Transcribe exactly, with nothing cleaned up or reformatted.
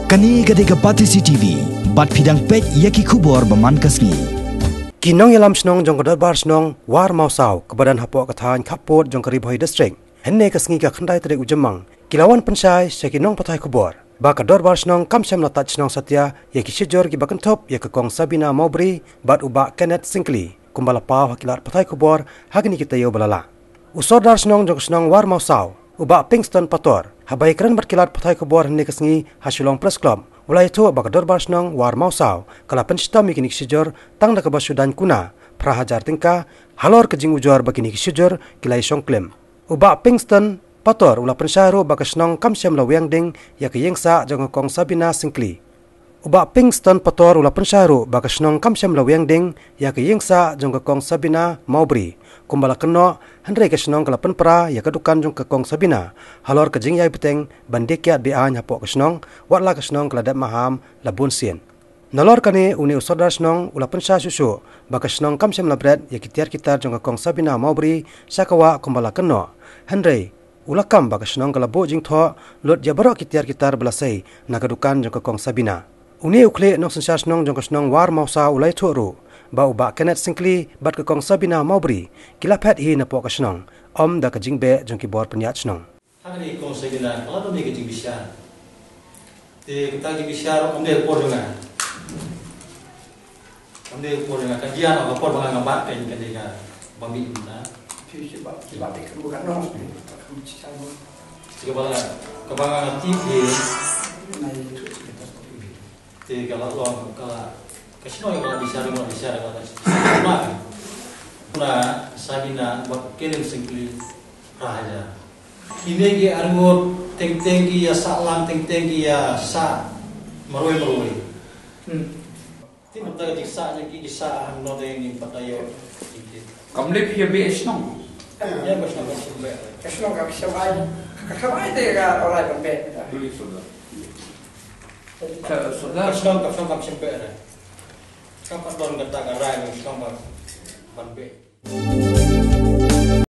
Kane ka dei ka Batesi T V, bad phi dang peit ïa ki khubor ba man ka sngi. Ki nongïalam shnong jong ka Dorbar Shnong War Mawsaw, kaba don hapoh ka thaiñ khappud jong ka Ri Bhoi District, hynne ka sngi ka khyndai tarik u Jymmang, ki la wan pynshai sha ki nongpathai khubor ba ka Dorbar Shnong kam shym la tat shnong satia ïa ki shijur kiba kynthup ïa ka Kong Sabina Mawbri bad u Bah Kenneth Syngkli, kumba la paw ha ki lad pathai khubor ha kine ki taïew ba la lah. U Sordar Shnong jong ka shnong War Mawsaw, u Bah Pinkston Pator, haba ïakren bad ki lad pathai khubor hynne ka sngi ha Shillong Press Club, u la ïathuh ba ka Dorbar Shnong War Mawsaw ka la pynshitom ïa kine ki shijur tang da kaba shu daiñ kuna phra hajar tyngka, halor ka jingujor ba kine ki shijur ki la ïashong klim. U Bah Pinkston Pator u la pynshai ruh ba ka shnong kam shym la wiang ding ïa ka ïing sah jong ka Kong Sabina Syngkli. U Bah Pinkston Pator u la pynshai ruh ba ka shnong kam shym la wiang ding ïa ka ïing sah jong ka Kong Sabina Mawbri, kumba la kynnoh, hynrei ka shnong ka la pynpra ïa ka dukan jong ka Kong Sabina halor ka jingïai bteng ban die kiad be-aiñ hapoh ka shnong, wat la ka shnong ka la dep maham la bun sien. Nalor kane, une u Sordar Shnong u la pynshai shuh shuh ba ka shnong kam shym la bret ïa ki tiar ki tar jong ka Kong Sabina Mawbri sha ka wah kumba la kynnoh, hynrei u la kam ba ka shnong ka la buh jingthoh lut ïa baroh ki tiar ki tar ba la sei na ka dukan jong ka Kong Sabina. Une u khlieh nongsynshar shnong jong ka shnong War Mawsaw u la ïathuh ruh ba u Bah Kenneth Syngkli bad ka Kong Sabina Mawbri ki la phet hi napoh ka shnong, ym da ka jingbeh jong ki bor pynïaid shnong. Ha kane ka Kong Sabina ka la don ïa ka jingbishar. Te kata ka jingbishar ym dei ka por jong nga. Ym dei ka por jong nga, ka jia noh ka por ba nga nga bat, ka dei ka ba mih mynta. Phi shi ba, shi ba te ka ruh ka noh. Ka ba la, ka ba nga nga tip hi. Te ka la long, ka la, ka shnong ka la bishar, ka la bishar, ka la bishar. Kuna, kuna Sabina bad Kenneth Syngkli phra hajar. Kine ki arngut teng teng ki ïa sah lang, teng teng ki ïa sah marwei marwei. Hmm. Te mynta ka jingsah jong ki, ki sah hangno de, ngim pat ïoh. Kam leh ïa beh shnong. Ïa beh shnong, beh shnong, beh. Ka shnong ka shamai, ka shamai te ka orai ban beh. Duli suda. Ka suda. Ka shnong, ka shnong kam shym beh re. Kam pat don kata ka rai ban shnong ban, ban beh.